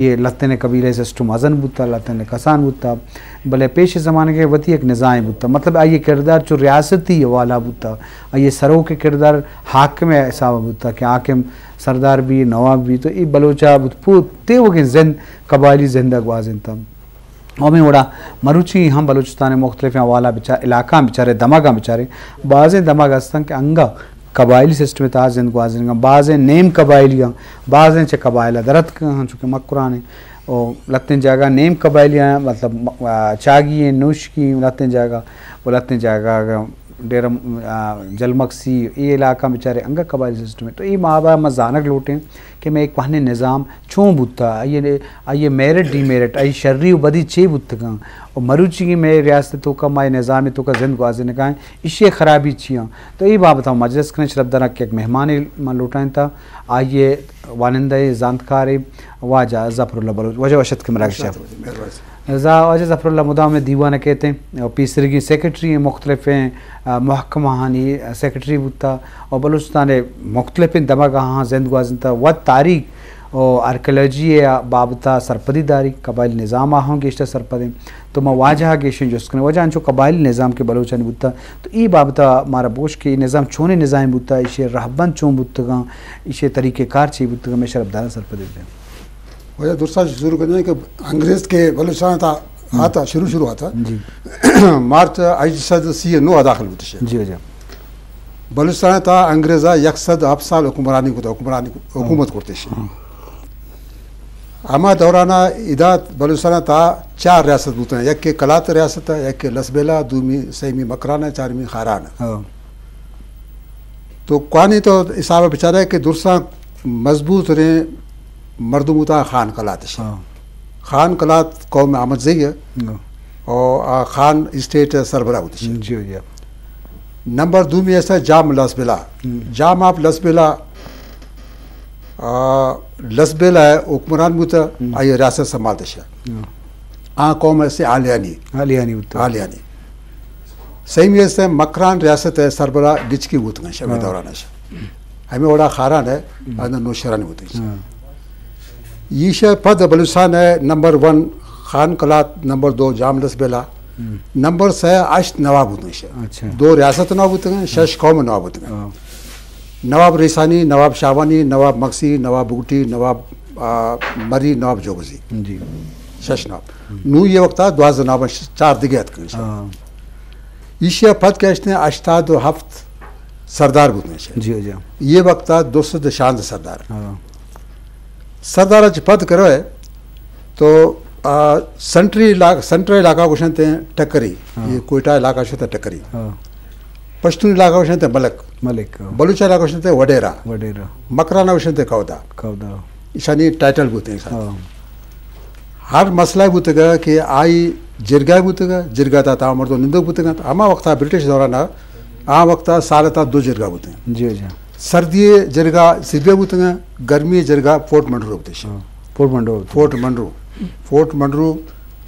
یہ لتین قبیلہ سسٹم ازن بوتا، لتین کسان بوتا، بلے پیش زمانگے وتی یک نظام بوتا، مطلب آئی کردار چو ریاستی والا بوتا، آئی سروک کردار حاکم حساب بوتا کہ حاکم سردار بی، نواب بی، تو ای بلوچا بوت پو تیوگیں زند، قبائلی زندگ گوازینتا۔ و ہمیں وڑا مروچی ہم بلوچستان مختلف حوالہ بچار، علاقہ بچارے، دمگاں بچارے، بازیں دمگ ہستن کہ انگا قبائلی سسٹم تہا زند گوازینگا، بازیں نیم قبائلی ہاں، بازیں چہ قبائلہ درتک ہاں، چونکہ مکران ہیں، و لتیں جاگہ نیم قبائلی ہاں، مطلب، آ، چاگی ہیں، نوشکی ہیں، لتیں جاگہ، و لتیں جاگہ ڈیرہ، آ، جلمکسی، اے علاقہ بچارے انگا قبائلی سسٹم ہے۔ تو اے مابا ما زانگ لوٹیں کہ میں ایک پہنے نظام چون بوتا، آئی، آئی میرٹ ڈی میرٹ، آئی شری و بدی چے بوتگاں، و مروچی کہ میں ریاست توکا، مائے نظام توکا زند گوازینگا ہیں، اشی خرابی چیاں؟ تو اے بابت ہم مجلس کنیں، شرفداراں کہ یک مہمانے من لوٹائیں تا، آئی وانندہ زانتکارے واجہ ظفر اللہ بلوچ، واجہ وشت کہ مراگش۔ مہربانی۔ رضا واجہ ظفر اللہ مدام دیوان کہتے ہیں، پیسرگی سیکرٹری ہیں، مختلف ہیں، آ، محکمہ ہانی سیکرٹری بوتا، اور بلوچستان مختلف دمگاہاں زند گوازنتا، وت تاریخ و آرکیالوجی بابتا سرپدی داری، قبائلی نظام آہاں گیشتر سرپدیں۔ تو ما واجہ گیشیں جست کنیں، واجہ انچو قبائلی نظام کے بلوچانی بوتا، تو ای بابتا مارا بوش کہ ای نظام چونیں نظام بوتا، ایشی رہبند چون بوتگاں، ایشی طریقہ کار چی بوتگاں، میں شرفداراں سرپدی دیں۔ واجہ درسا شروع کرنے کہ انگریز کے بلوچستان تا آتا، شروع شروع آتا۔ جی۔ مارچ ہشت سد سی نو داخل بوتش۔ جی، جی۔ بلوچستان تا انگریزا یک سد ہفت سال حکمرانی کو، حکمرانی، حکومت کرتش۔ ہاں۔ ہما دورانا ادا بلوچستان تا چار ریاست بوتن، یک کے قلات ریاست ہے، یک کے لسبیلہ، دومی سیمی مکران ہے، چارمی خاران ہے۔ ہاں۔ تو کوانی تو حساب بچارے کہ درساں مضبوط ریں مردم ہوتا خان قلات شے۔ ہاں۔ خان قلات قوم احمد زئی ہے۔ ہاں۔ اور آ خان اسٹیٹ سربراہ ہوتی شے۔ جی، جی۔ نمبر دو میں ایسا جام لسبیلہ۔ ہم۔ جام آپ لسبیلہ، آ، لسبیلہ ہے حکمران بوتا، ہم۔ آئی ریاست سنبھالتے شے۔ ہاں۔ آ قوم ایسے آلیانی۔ آلیانی بوتا۔ آلیانی۔ سیمی است ہے مکران ریاست ہے سربراہ گچکی بوتگن شے، ہمیں، ہاں۔ دوران شے۔ ہمیں وڑا خاران ہے، ہم۔ آدھا نوشہرانی بوتگن شے۔ ہاں۔ ایشا پد بلوچستان ہے نمبر ون خان قلات، نمبر دو جام لسبیلہ، ہم۔ نمبر سے اشت نواب بوتگن شے۔ اچھا۔ دو ریاست نواب بوتگن، شش قوم نواب بوتگن۔ ہاں۔ نواب ریسانی، نواب شاہوانی، نواب مگسی، نواب بگٹی، نواب، آ، مری، نواب جوگزی۔ جی۔ شش نواب۔ ہم۔ نو یہ وقتا دوازدہ نواب، چار دگہ اتکن شے۔ ہاں۔ ایشیا پد کہ اشتیں ہشتاد و ہفت سردار بوتن شے۔ جی، جی۔ یہ وقتا دو سد شانزدہ سردار۔ ہاں۔ سردار چ پد کرو ہے تو، آ، سنٹری علاقہ، سنٹرل علاقہ گوشنتے ٹکری، ہاں۔ یہ کوئٹہ علاقہ شتا ٹکری۔ ہاں۔ پشتون علاقہ گوشنتے ملک۔ ملک، ہاں۔ بلوچ علاقہ گوشنتے وڈیرہ۔ وڈیرہ۔ مکرانہ گوشنتے کودا۔ کودا۔ ایشانی ٹائٹل بوتیں ساتھ۔ ہاں۔ ہر مسئلہ بوتگا کہ آئی جرگہ بوتگا، جرگہ تا تا مردم نندوک بوتگا۔ ہما وقتا برٹش دورانا، آ وقتا سال تا دو جرگہ بوتگا۔ جی، جی۔ سردی جرگہ سبیہ بوتگا، گرمی جرگہ فورٹ منرو بوتش۔ ہاں، فورٹ منرو بوتش۔ Fort Munro. فورٹ منرو،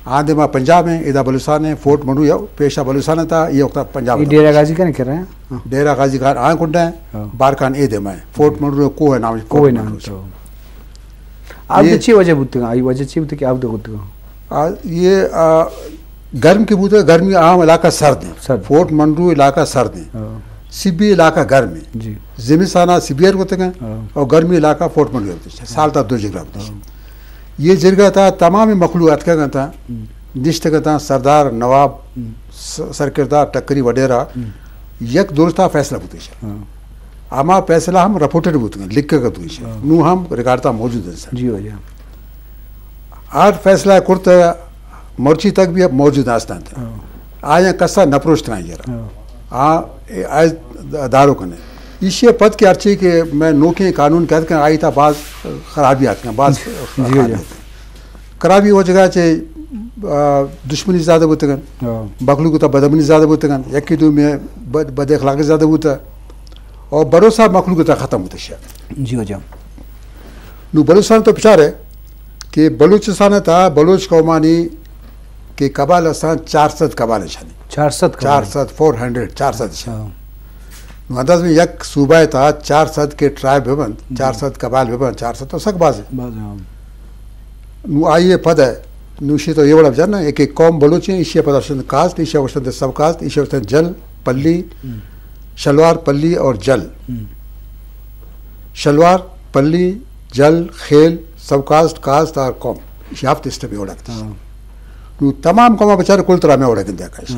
آ دیما پنجاب ہیں، ادا بلوچستان ہیں، فورٹ منرو یا پیشا بلوچستان تا، یہ وقتا پنجاب یہ تا۔ ڈیرہ غازی خان کر رہے ہیں؟ ہاں۔ ڈیرہ غازی خان آ کنڈا ہے، ہاں۔ بارکان اے دیما ہے۔ فورٹ منرو کوہ ہے نام، کوہ فورٹ نام منرو۔ تو۔ آب یہ دے چی وجہ بوتگا؟ آئی وجہ چی بوتگا کہ آب دے بوتگا؟ آ، یہ، آ، گرم کی بوتگا، گرمی عام علاقہ سرد ہیں۔ سرد۔ فورٹ منرو علاقہ سرد ہیں۔ ہاں۔ سبی علاقہ گرم ہے۔ جی۔ زمستانا سبی ار بوتگا، ہاں۔ اور گرمی علاقہ فورٹ منرو بوتگا۔ سال تا دو جگہ بوتگا۔ ہاں۔ یہ جرگہ تا تمام مخلوق اتکگا تا، ہم۔ نشتگا تا سردار، نواب، ہم۔ س-، سرکردار، ٹکری وڈیرہ، ہم۔ یک درستا فیصلہ بوتگا۔ ہاں۔ ہما فیصلہ ہم رپورٹڈ بوتگا، لکھگا بوتگا۔ ہاں۔ نو ہم ریکارڈ تا موجود ہے سر۔ جی، ہو جی۔ ہر فیصلہ کرتا مرچی تک بھی موجود ہستن۔ ہاں۔ آیا کسا نہ پروشتگا یرا۔ ہاں۔ آ، اے، آ، دارو کنے۔ ایشی پد کہ ہرچی کہ میں نوکیں قانون کہت کہ آئی تا باز خرابی آتکا، باز جی، خرابی جی۔ آتکا۔ خرابی وہ جگہ چے، آ، دشمنی زیادہ بوتگن۔ ہاں۔ مخلوق تا بدامنی زیادہ بوتگن۔ یکی دو میں بد، بد اخلاقی زیادہ بوتا۔ اور بھروسہ مخلوق تا ختم ہوتا شے۔ جی ہو جی۔ نو بلوچستان تو بچارے کہ بلوچستان تا بلوچ قومانی کہ قبائل ہستن چار سد قبائل شانی۔ چار سد قبائل؟ چار سد، فور ہنڈریڈ، چار سد شانی۔ ہاں۔ نو انداز میں یک صوبہ تا چار سد کے ٹرائب ببنت، جی۔ چار سد قبائل ببنت، چار سد تو سک باز ہے۔ باز ہے، ہاں۔ نوں آئی ءَ پد ءَ نوں ایشی تو اے وڑا بچار نا، ایک ایک قوم بلوچ ایں، ایشی ءَ پد اشتن کاسٹ، ایشی ءَ اشتن سب کاسٹ، ایشی ءَ اشتن جل، پلی، شلوار، پلی اور جل۔ شلوار، پلی، جل، خیل، سب کاسٹ، کاسٹ اور قوم۔ ایشی ہفت اسٹیپ اے وڑا کتش۔ نوں تمام قوم بچار کل ترا ہمے وڑا گندے کش۔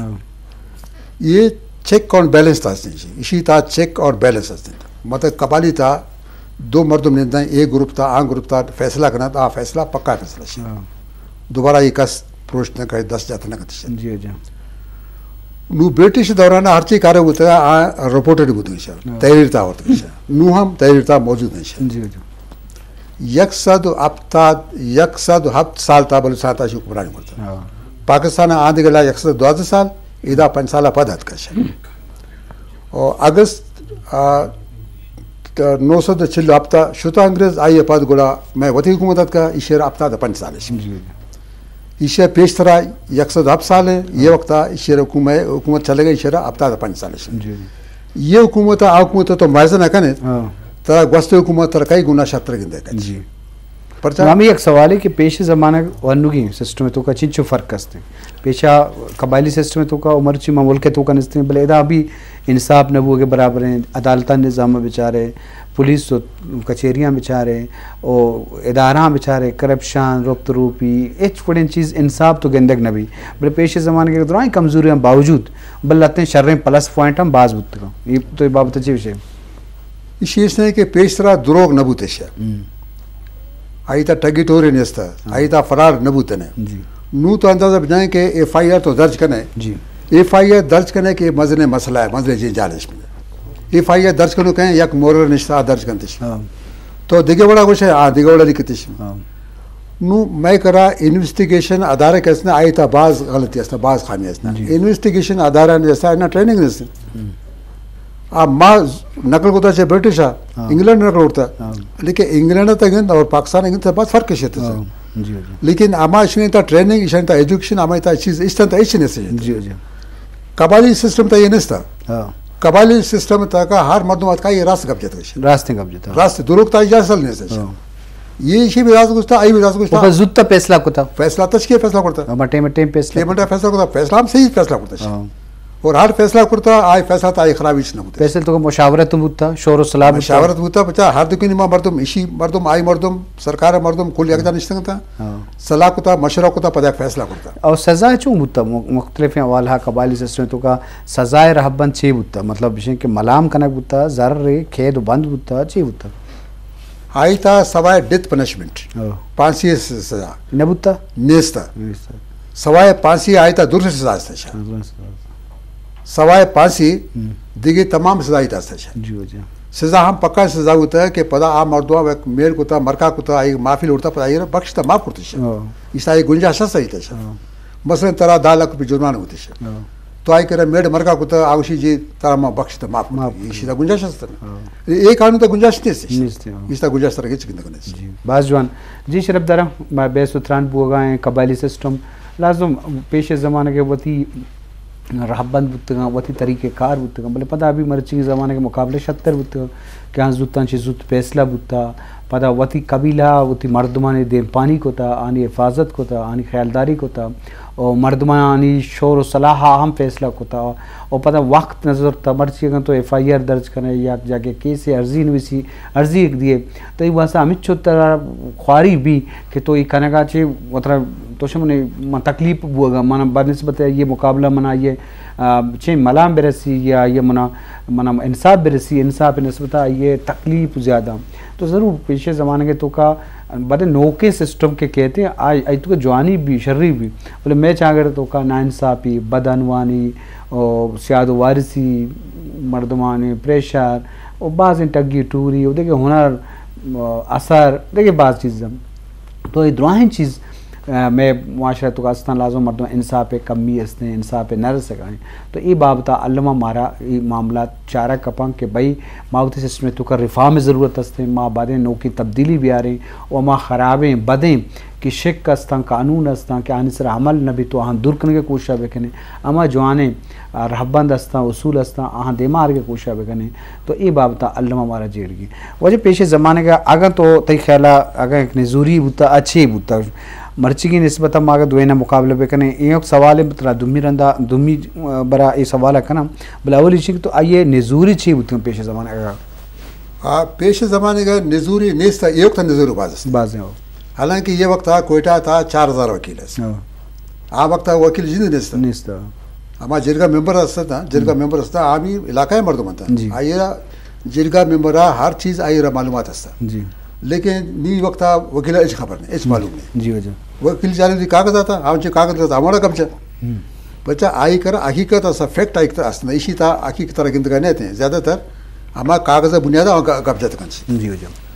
اے چیک اور بیلنس تا ہستیں جی۔ ایشی تا چیک اور بیلنس ہستیں۔ مطلب قبائلی تا دو مردم نندیں، اے گروپ تا، آ گروپ تا فیصلہ کنت، آ فیصلہ پکا فیصلہ شی۔ دوبارہ اے کس پروشت نہ کرے، دست جات نہ کتش۔ جی، جی۔ نوں برٹش دوران ہرچی کارے بوتگ، آ رپورٹڈ بوتگ شی۔ تحریر تا آورتگ شی۔ نوں ہم تحریر تا موجود ایں شی۔ جی، جی۔ یک سد و ہپتاد، یک سد و ہپت سال تا بلوچستان تا شی حکمرانی کرتا۔ پاکستان آ دگہ لا یک سد و دوازدہ سال، ادا پنچ سال پد اتکا شی۔ و اگست، آ، ت-، نو سد و چل و ہپت شتا انگریز، آئی پد گڑا مئے وتی حکومت اتکا، ایشی را ہپتاد پنچ سال شی۔ جی۔ ایشی پیش ترا یک سد و ہپت سال ایں، اے وقتا ایشی را حکومت، حکومت چلگا، ایشی را ہپتاد پنچ سال شی۔ جی۔ اے حکومت آ حکومت تو موازنہ کنے، ترا گوستے حکومت ترا کئی گنا شرتر گندے کچ۔ جی۔ پرچا؟ ہمے یک سوالے کہ پیش زمانگ و انوگیں سسٹم توکا چنچو فرق است؟ پیشا قبائلی سسٹم توکا و مرچی ما ملک توکا نستیں، بلے ادا بھی انصاف نہ بوگے برابر ایں، عدالتاں نظام بچارے، پولیس و کچہریاں بچارے، و اداراں بچارے، کرپشن، رپت روپی، ہچ وڑیں چیز انصاف تو گندگ نہ بی۔ بلے پیش زمانگ کہ درائیں کمزوریاں باوجود، بلے لہتیں شریں پلس پوائنٹ ہم باز بوتگاں۔ اے تو اے بابت چی گوشے؟ ایشی است کہ پیش ترا دروغ نہ بوتش۔ آئی تا ٹگی ٹوری نیست، آئی تا فرار نہ بوتنے۔ جی۔ نوں تو اندازہ بجائیں کہ ایف آئی آر تو درج کنے۔ جی۔ ایف آئی آر درج کنے کہ مزن مسئلہ ایں، مزن جنجال ایں۔ ایف آئی آر درج کنو کہیں یک مورر نشتا درج کنتش۔ تو دگہ وڑا گوشے، آ دگہ وڑا لکھتش۔ نوں مئے کرا انویسٹیگیشن ادارہ کہ است نا، آئی تا باز غلطی است، باز خامی است نا۔ جی۔ انویسٹیگیشن ادارہ نے است نا، ٹریننگ نے است۔ آ ما نقل کتا چہ برٹش ءَ، انگلینڈ نقل کرتا۔ لیکن انگلینڈ تا گند اور پاکستان گند تا باز فرق شتے۔ جی، جی۔ لیکن ہما اشانی تا ٹریننگ، اشانی تا ایجوکیشن، ہما تا چیز، اشتن تا ہچ نیست۔ جی، جی۔ قبائلی سسٹم تا اے نیستا۔ قبائلی سسٹم تا کا ہر مردم اتکا اے راست گپ جتا۔ راست گپ جتا۔ راست، دروغ تا اجازت نیست۔ اے ایشی بھی راست گوشتا، آئی بھی راست گوشتا۔ و پہ زوت فیصلہ کتا۔ فیصلہ تشکیل فیصلہ کرتا۔ ہما ٹائم، ٹائم فیصلہ۔ ٹائم ٹائم فیصلہ کرتا، فیصلہ ہم صحیح فیصلہ کرتا۔ اور ہر فیصلہ کرتا، آئی فیصلہ تا آئی خرابی ہچ نہ بوتا۔ فیصلہ تو مشاورت بوتا، شور و صلاح بوتا۔ مشاورت بوتا، بچا ہر دکنی ما مردم، ایشی مردم، آئی مردم، سرکار مردم، کل یک جا نشتگ اتا۔ صلاح کتا، مشورہ کتا، پدا یک فیصلہ کرتا۔ اور سزا چون بوتا؟ م-، مختلف حوالہ قبائلی سسٹم توکا سزائے رہبند چی بوتا؟ مطلب بشیں کہ ملام کنگ بوتا، زر، قید و بند بوتا، چی بوتا؟ آئی تا سوائے ڈیتھ پنشمنٹ، پھانسی س-، سزا نہ بوتا؟ نیستا۔ نیستا۔ سوائے پھانسی آئی تا درست سزا است شا۔ درست سزا۔ سوائے پھانسی دگہ تمام سزا آئی تا است شا۔ جی، جی۔ سزا ہم پکا سزا ہوتا ہے کہ پدا آ مردم ایک میل کتا، مرکا کتا، آئی معافی لوٹتا، پدا آئی بخشتا، معاف کرتا شا۔ ایسا آئی گنجائش است آئی تا شا۔ مثلاً ترا دہ لاکھ روپے جرمانہ ہوتے شا۔ تو آئی کرا میڑ مرگا کتا، آوشی جی ترا ما بخش تا معاف کتا۔ معاف کتا۔ ایشی تا گنجائش است نا۔ اے قانون تا گنجائش نیست۔ نیست، ہاں۔ ایشی تا گنجائش ترا ہچ گندگ نیست۔ جی، باز جوان۔ جی شرف دارا، ما بیس و تران بوگا ہیں، قبائلی سسٹم لازم پیش زمانگ وتی رہبند بوتگاں، وتی طریقہ کار بوتگاں، بلے پدا ابھی مرچی زمانگ مقابلہ شتر بوتگاں کہ آن زوتاں چہ زوت فیصلہ بوتا، پدا وتی قبیلہ، وتی مردمانی دیمپانی کتا، آنی حفاظت کتا، آنی خیالداری کتا، و مردمانی شور و صلاح ہم فیصلہ کتا، و پدا وقت نظر تا، مرچی اگاں تو ایف آئی آر درج کنے یا جاگہ کیسے عرضی نویسی، عرضی ایک دیے، تو ای واسطہ ہمچو ترا خواری بھی کہ تو ای کنگا چے وترا تو شمنے من تکلیف بوگا، من بہ نسبت یہ مقابلہ منا یہ، آ، چے ملام برسی یا یہ منا، منا انصاف برسی، انصاف نسبت یہ تکلیف زیادہ۔ تو ضرور پیشے زمانگے توکا بلے نوکیں سسٹم کہ کہتے ہیں، آئی، آئی توکا جوانی بھی، شری بھی۔ بلے میں چاگر توکا ناانصافی، بدعنوانی، او سیاد و وارثی، مردمانی پریشر، او بازیں ٹگی ٹوری، او دگہ ہنر، او اثر، دگہ باز چیز۔ تو اے دراہیں چیز آ، مئے معاشرہ توکا استاں، لازم مردم انصاف ءِ کمی استیں، انصاف ءِ نہ رسگا ایں۔ تو اے بابتا الما مارا اے معاملات چارگ کپاں کہ بھئی ما وتی سسٹم ءِ توکا ریفارم ءِ ضرورت استیں، ما بادیں نوکیں تبدیلی بیاریں و ما خرابیں بدیں کہ شک استاں، قانون استاں کہ آنی سرا عمل نہ بیت تو آہاں دور کنگ ءِ کوشش بکنیں۔ ہما جوانیں، آ، رہبند استاں، اصول استاں، آہاں دیما آرگ ءِ کوشش بکنیں۔ تو اے بابتا الما مارا جیڑگی۔ واجہ پیش زمانگ ءَ اگاں تو تئی خیال ءَ اگاں یک نزوری بوتا، اچے بوتا، مرچیگی نسبت ءَ ما اگاں دوئیناں مقابلہ بکنیں، اے یک سوال ءَ ترا دومی رندا، دومی، آ، برا اے سوال ءَ کناں، بلے اولی چی کہ تو آئی ءِ نزوری چی بوتگ پیش زمانگ ءَ؟ آ، پیش زمانگ ءَ نزوری نیست، اے وقت نزوری باز است۔ باز ہیں، ہو۔ حالانکہ یہ وقت آ کوئٹہ تا چار ہزار وکیل است۔ ہو۔ آ وقت وکیل جند نیست۔ نیست۔ ہما جرگہ ممبر است، جرگہ ہم۔ ممبر است، آ بھی علاقہ مردم انت۔ جی۔ آئی را جرگہ ممبر ہر چیز آئی را معلومات است۔ جی۔ لیکن نی وقت وکیل ہچ خبر نہیں، ہچ ہم۔ معلوم نہیں۔ جی واجہ۔ وکیل جانے دی کاغذ آتا، ہم چے کاغذ آتا، ہمارا قبضہ۔ ہم۔ بچہ آئی کر حقیقت است، فیکٹ آئی کر است، اسی تا حقیقت را گندگا نہیں تے۔ زیادہ تر ہما کاغذ بنیاد آ گ-، قبضہ تکن چی۔ جی واجہ۔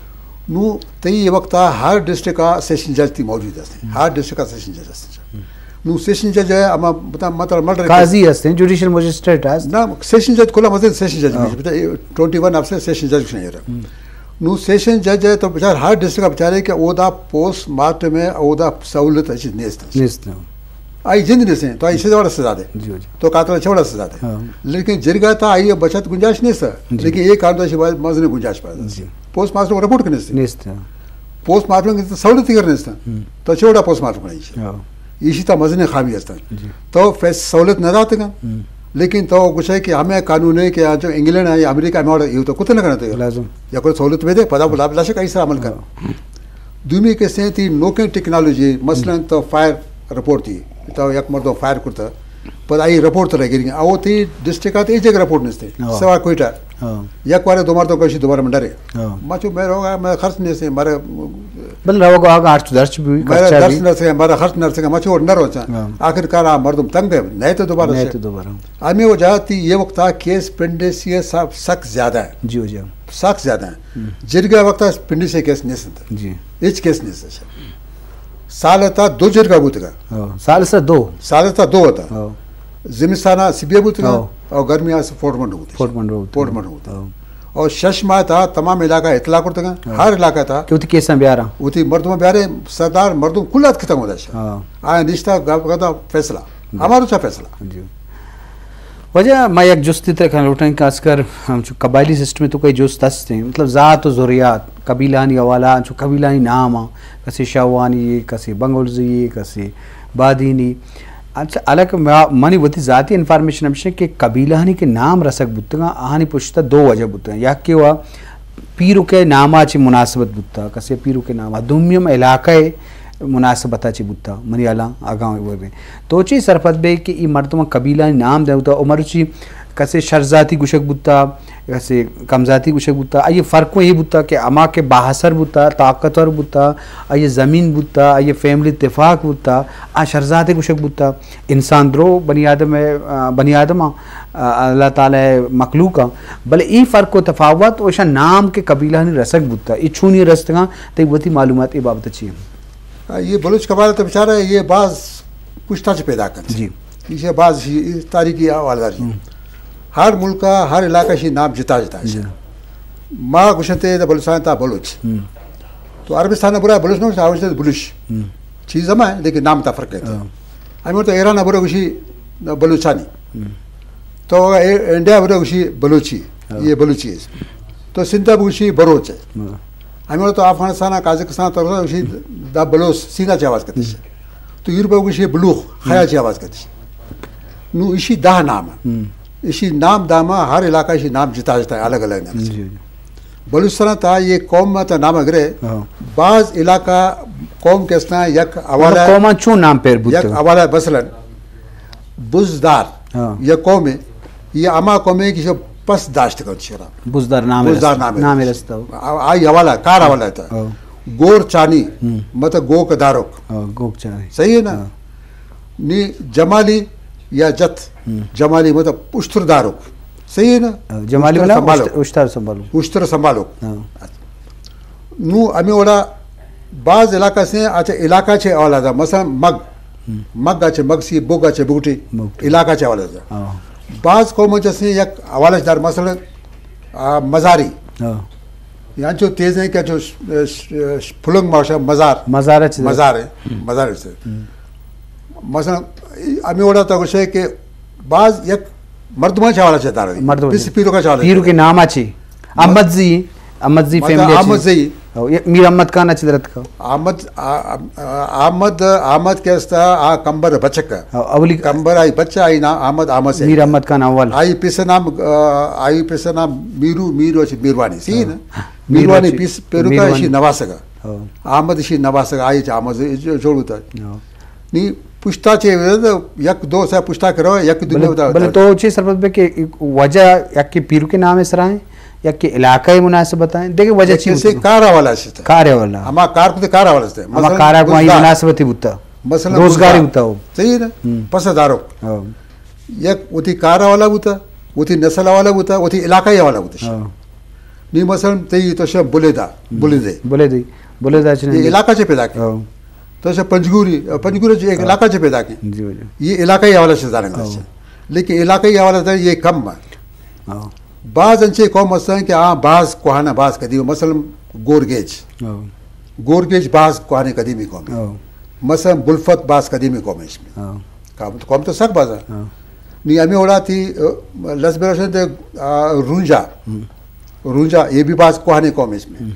نو تئی وقت ہر ڈسٹرکٹ کا سیشن جج تی موجود است۔ ہم۔ ہر ڈسٹرکٹ کا سیشن جج است۔ ہم۔ نو سیشن جج ہے، اما بتا، مطلب، مرڈر قاضی ہستیں، جوڈیشل مجسٹریٹ ہست۔ نہ، سیشن جج کلا مزید سیشن جج ہاں۔ بھی، بتا، ٹوئنٹی ون آف سے سیشن جج نہیں رہا۔ ہم۔ نو سیشن جج ہے تو بچار ہر ڈسٹرکٹ کا بچارے کہ اودا پوسٹ مارٹم ہے، اودا سہولت ہے، چیز نیست ہے۔ نیست ہے۔ آئی جند نیست ہے، تو آئی سے بڑا سزا دے۔ جی، جی۔ تو قاتل چھوڑا سزا دے۔ ہاں۔ لیکن جرگہ تا آئی بچت گنجائش نیست ہے۔ جی۔ لیکن ایک کار تو ایسی بات مزنے گنجائش پر جی۔ پوسٹ مارٹم رپورٹ کے نیست ہے۔ نیست ہے۔ پوسٹ مارٹم کی تو سہولت ہی کرنے است۔ ہم۔ تو چوڑا پوسٹ مارٹم کرنے چاہیے۔ ہاں۔ اسی تا مزن خامی است۔ جی۔ تو فیس سہولت نہ داتے گا۔ ہم۔ لیکن تو کچھ ہے کہ ہمیں قانون ہے کہ جو انگلینڈ ہے یا امریکہ میں اور یہ تو کتے نہ کرنا تو لازم۔ یا کوئی سہولت بھی دے، پتا بلا، بلا شک ایسا عمل کر۔ ہاں۔ دومی قسط ہیں تی نوکیں ٹیکنالوجی، مثلاً ہم۔ تو فائر رپورٹ تھی، تو یک مردم فائر کرتا، پر آئی رپورٹ تو لگی رہی۔ او تی ڈسٹرکٹ آتے ایک جگہ رپورٹ نہیں تھے، ہاں۔ سوا کوئٹہ۔ ہاں۔ یک بار دو بار تو کشی دوبارہ منڈرے۔ ہاں۔ ما چو میں روگا، میں خرچ نہیں سے، مارے بل روگا آگا ہرچ درچ بھی، میرا خرچہ درس بھی۔ نہ سکے، ہمارا خرچ نہ سکے، ما چو نہ روچا۔ ہاں۔ آخر کار آ مردم تنگ ہے، نہیں تو دوبارہ نہیں سے۔ تو دوبارہ۔ ہمیں وجہ تھی یہ وقت آ کیس پنڈے سی ہے، سب سخت زیادہ ہے۔ جی، جی۔ سخت زیادہ ہے۔ ہم۔ جرگہ وقت آ پنڈے سے کیس نہیں سنتا۔ جی۔ ہچ کیس نہیں سنتا۔ سال تا دو جرگہ بوتگا۔ ہاں، سال سے دو۔ سال تا دو ہوتا۔ ہاں۔ زمستان سبیہ بوتگا ہاں۔ اور گرمی سے فورٹ منڈو بوتگا۔ فورٹ منڈو بوتگا۔ فورٹ منڈو بوتگا۔ ہاں۔ اور شش ماہ تا تمام علاقہ اطلاع کرتگا۔ ہاں۔ ہر علاقہ تا۔ کہ وتی کیساں بیارا۔ وتی مردم بیارے، سردار مردم کل ات ختم ہو جائے۔ ہاں۔ آیا نشتا گپ کتا فیصلہ۔ جی۔ ہمارا اچھا فیصلہ۔ جی۔ واجہ ما یک جستی ترا کن لوٹیں کہ خاص کر ہم چو قبائلی سسٹم تو کوئی جست ہستیں، مطلب ذات و ذریات، قبیلانی حوالہ، ہم چو قبیلانی نام آں، کسے شاہوانی ہے، کسے بنگلزی ہے، کسے بادینی۔ اچھا، حالانکہ ما-، منی وتی ذاتی انفارمیشن ہمشہ کہ قبیلہانی کہ نام رسگ بوتگاں، آہانی پشتا دو وجہ بوتگاں۔ یکے وا پیرک ءِ نام ءَ چہ مناسبت بوتا، کسے پیرک ءِ نام ءَ۔ دومی ہم علاقہ ءِ مناسبت ءَ چہ بوتا، منی حالاں اگاں وہ بیں۔ تو چی سرپد بے کہ ای مردم قبیلہ نام دے ہوتا، عمر چی کسے شرزاتی گشک بوتا، کسے کمزاتی گشک بوتا، آئی فرق یہ بوتا کہ اما کہ بااثر بوتا، طاقتور بوتا، آئی زمین بوتا، آئی فیملی اتفاق بوتا، آ شرزاتی گشک بوتا۔ انسان درو بنی آدم ءِ، آ، بنی آدم آ، آ، اللہ تعالی ءِ مخلوق آ، بلے ای فرق و تفاوت و اشان نام کہ قبیلہانی رسگ بوتا، ای چونی رستگاں، تئی وتی معلومات ای بابت چی ہیں؟ آ، یہ بلوچ قبائل تو بیچارہ یہ باز پشتا چہ پیدا کرتے۔ جی۔ یہ باز ہی تاریخی حوالہ داری۔ ہم۔ ہر ملک ءَ، ہر علاقہ شی نام جتا جتا ہے۔ جی۔ ما گوشنتے دا بلوچستان تا بلوچ۔ ہم۔ تو عربستان برا بلوچ نہ گوشت، آ گوشت بلوش۔ ہم۔ چیز ہم ہے، لیکن نام تا فرق ہے۔ ہاں۔ ہمیں تو ایران برا گوشی بلوچانی۔ ہم۔ تو اے-، انڈیا برا گوشی بلوچی، ہاں۔ یہ بلوچی ہے۔ تو سندھ برا گوشی بروچ ہے۔ ہاں۔ ہمیں تو افغانستان، قازقستان، ترکستان گوشی دا بلوچ، سینا چی آواز کرتے۔ ہم۔ تو یورپ گوشی بلوخ، خیا ہم۔ چی آواز کرتے۔ نو اشی دہ نام ہے۔ ہم۔ اشی نام داما ہر علاقہ اشی نام جتا جتا ہے، الگ الگ نام۔ جی، جی۔ بلوچستان تا یہ قوم تا نام گرے، ہاں۔ بعض علاقہ قوم کے استنا یک حوالہ، مطلب قوماں چون نام پیر بوتے یک ہیں؟ حوالہ مثلاً بزدار، ہاں۔ یہ قوم ہے، یہ اما قوم ہے کہ جو پس داشت کن شرا۔ بزدار نام بزدار رستہ۔ نام ہے۔ نام رستہ ہو۔ آ-، آئی حوالہ، کار حوالہ تا۔ ہاں۔ گور چانی، ہم۔ مطلب گوک داروک۔ ہاں، گوک چانی۔ صحیح ہے نا؟ ہاں۔ نی جمالی یا جت، ہم۔ جمالی مطلب اشتر داروک۔ صحیح ہے نا؟ ہاں، جمالی اشتر بنا سنبھالوک۔ اشت-، اشتر سنبھالوک۔ اشتر سنبھالوک۔ ہاں۔ نو ہمیں وڑا بعض علاقہ سے اچھا علاقہ چے حوالہ دا، مثلاً مگ، مگ اچھے مگسی، بگ اچھے بگٹی، بگٹی۔ علاقہ چے حوالہ دا۔ ہاں۔ بعض قوم چے یک حوالہ دار، مثلاً آ، مزاری۔ ہاں۔ یعنی چو تیز ہیں کہ چو ش-، ش-، ش-، پھلنگ ماشا مزار۔ مزار اچھے۔ مزار ہے، مزار سے۔ مثلاً ہمیں اوڑا تو گوشے کہ بعض یک مردمان چے حوالہ چے دار۔ مردمان پس چے۔ پیرو کا چے حوالہ پیرو چے۔ کے نام اچھے۔ احمد زئی، احمد زئی مطلب فیملی اچھے۔ احمد زئی۔ او، یہ میر احمد خان اچھے درت کا۔ احمد، آ-، آ-، احمد، احمد کے استا آ کمبر بچک۔ او، اولی کمبر آئی بچہ آئی نام احمد، احمد سے۔ میر احمد خان اول۔ آئی پس نام، آ، آئی پس نام میرو، میرو اچھے میروانی، سی نا؟ میروانی پس پیرو کا میروانی۔ اشی نواسگا۔ او۔ احمد اشی نواسگا، آئی چے احمد جو-، جوڑ ہوتا۔ او۔ نی پشتا چے یک دو سے پشتا کرو، یک دنیا بلے، بتا، بلے بتا۔ تو چے سرپد بے کہ وجہ یک کے پیرو کے نام سرا ہیں، یک کے علاقہ مناسبت ہیں، دیکھے وجہ یک چی کسے ہوتی ہے؟ کار والا سے تھا۔ کار والا۔ ہما کار کو کار والا سے۔ ہما مثلاً کار کو ہی بزدار۔ مناسبت ہی بوتا۔ مثلاً روزگار ہی بزدار۔ بوتا ہو۔ صحیح ہے نا؟ ہم۔ پس دارو۔ ہاں۔ یک وتی کار والا بوتا، وتی نسل والا بوتا، وتی علاقہ والا بوتا۔ ہاں۔ نی مثلاً تئی تو شے بلیدہ، بلیدے۔ بلیدے، بلیدہ چنے یہ دے۔ علاقہ چے پیدا کے۔ ہاں۔ تو شے پنجگوری، پنجگوری چے ایک ہاں۔ علاقہ چے پیدا کے۔ جی، جی۔ یہ علاقہ حوالہ سے زانگ ہاں۔ اچھے۔ لیکن علاقہ حوالہ سے یہ کم ہے۔ ہاں۔ بعض انچے قوم ہستن کہ آ باز کوہنا باز قدیم، مثلاً گورگیج۔ ہاں۔ گورگیج باز کوہنے قدیمی قوم ہے۔ ہاں۔ مثلاً بلفت باز قدیمی قوم ہے اس میں۔ ہاں۔ قوم، قوم تو سک باز ہے۔ ہاں۔ نی ہمیں اوڑا تھی، آ، لس برسن تے، آ، رونجا۔ ہم۔ رونجا، یہ بھی باز کوہنے قوم ہے اس میں۔ ہم۔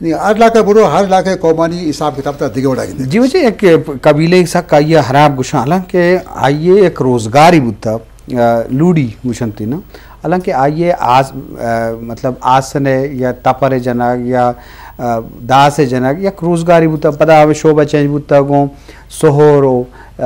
نی ہر علاقہ برو، ہر علاقہ قومانی حساب کتاب تا دیگه اوڑا گندے۔ جی وجہ یک قبیلے سک آئی حراب گوشاں، حالانکہ آئی یک روزگاری بوتا، آ، لوڑی گوشنتی نا۔ حالانکہ آئی آس-، آ، مطلب آسنے یا تپر جنگ یا، آ، داس جنگ یک روزگاری بوتا، پدا ہمیں شعبہ چینج بوتا گوں سہر و، آ،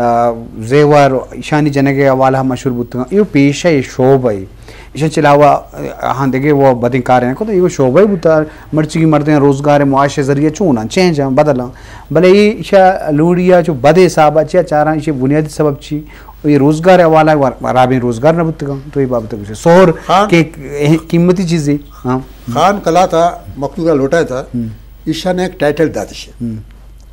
زیور و ایشانی جنگ حوالہ مشہور بوتا۔ یہ پیشہ یہ شعبہ ہے۔ ایشان چہ علاوہ، آ، ہاں دگہ وہ بدیں کارے نہ کتا۔ یہ شعبہ ہی بوتا، مرچی کی مردیں روزگار معاش ذریعہ چون ہیں، چینج ہیں، بدل ہیں۔ بلے یہ ایشا لوڑیا چو بدے حساب چیا چاراں، ایشی بنیادی سبب چی؟ یہ روزگار حوالہ ور-، ورابیں روزگار نہ بوتگاں، تو یہ بابت کچھ سہر خان کے ایک قیمتی چیز ہے۔ ہاں۔ خان کلا تھا، مخلوق لوٹا تھا، ہم۔ ایشان ایک ٹائٹل داتش۔ ہم۔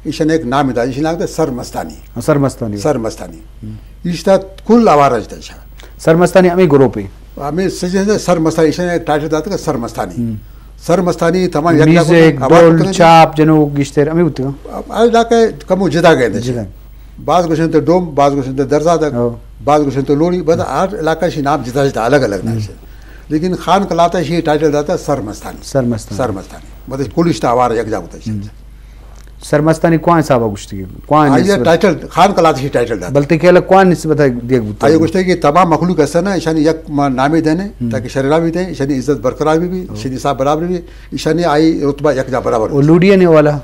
ایشان ایک نام داتش، ایشان نام تھا سر مستانی۔ ہاں، سر مستانی۔ سر مستانی۔ ہم۔ ایشتا کل آوارہ جتا شاہ۔ سر مستانی ہمیں گروپ ہے۔ ہمیں سجن سر مستانی، ایشان ایک ٹائٹل داتا کہ سر مستانی۔ ہم۔ سر مستانی تمام یک میوزک، آوارہ ڈول، بوتگاں۔ چاپ، جنو گشتر، ہمیں بوتگاں۔ اب ہر علاقہ کمو جدا گئے دے۔ جدا۔ بعض گوشن تو ڈوم، بعض گوشن تو درزادگ، ہاں۔ بعض گوشن تو لوڑی، بس ہر علاقہ شی نام جدا جدا، الگ الگ نام ہم۔ سے۔ لیکن خان کلاتا شی ٹائٹل داتا سر مستانی۔ سر مستانی۔ سر مستانی۔ مطلب کل اشتا آوار یک جا ہوتا ہے۔ ہم۔ سر مستانی کوان صاحب گوشتی، کوان آئی نسبت؟ ٹائٹل، خان کلاتا شی ٹائٹل داتا۔ بلتے کہ الگ کوان نسبت ہے دیکھ بوتا؟ آئی گوشتے کہ تمام مخلوق ایسا نا، ایشانی یک ما نامی دینے، ہم۔ تاکہ شرعی نامی دیں، ایشانی عزت برقرار بھی، بھی، ہاں۔ ایشانی حساب برابر بھی، ایشانی آئی رتبہ یک جا برابر۔ اور لوڑی نے والا؟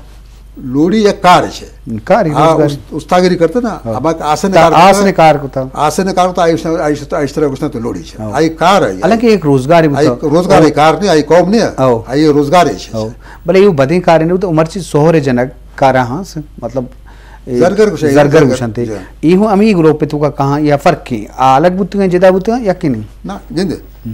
لوڑی یک کار ہے۔ کار ہی ہاں، روزگار۔ است-، استاگری کرتے نا، ہاں۔ ہم آسن تا کار کرتے آسن نا۔ کار کرتا۔ آسن کار کرتا، آئی اس-، آئی اس-، آئی اس طرح گوشنا تو لوڑی ہے۔ ہاں۔ آئی کار ہے۔ حالانکہ ایک روزگار بھی آئی تو۔ روزگار او۔ ہے، کار نہیں، آئی قوم نہیں ہے۔ او۔ آئی روزگار ہے۔ او۔ بلے یہ بدیں کار نہیں تو مرچی سہر جنگ کارا ہاں سے، مطلب، اے، زرگر گوشے، زرگر زرگر۔ گوشنتے۔ جی۔ یہ ہوں امی گروپ تو کا کہاں یا فرق کی؟ الگ بوتگاں، جدا بوتگاں یا کہ نہیں؟ نا، جندے۔ ہم۔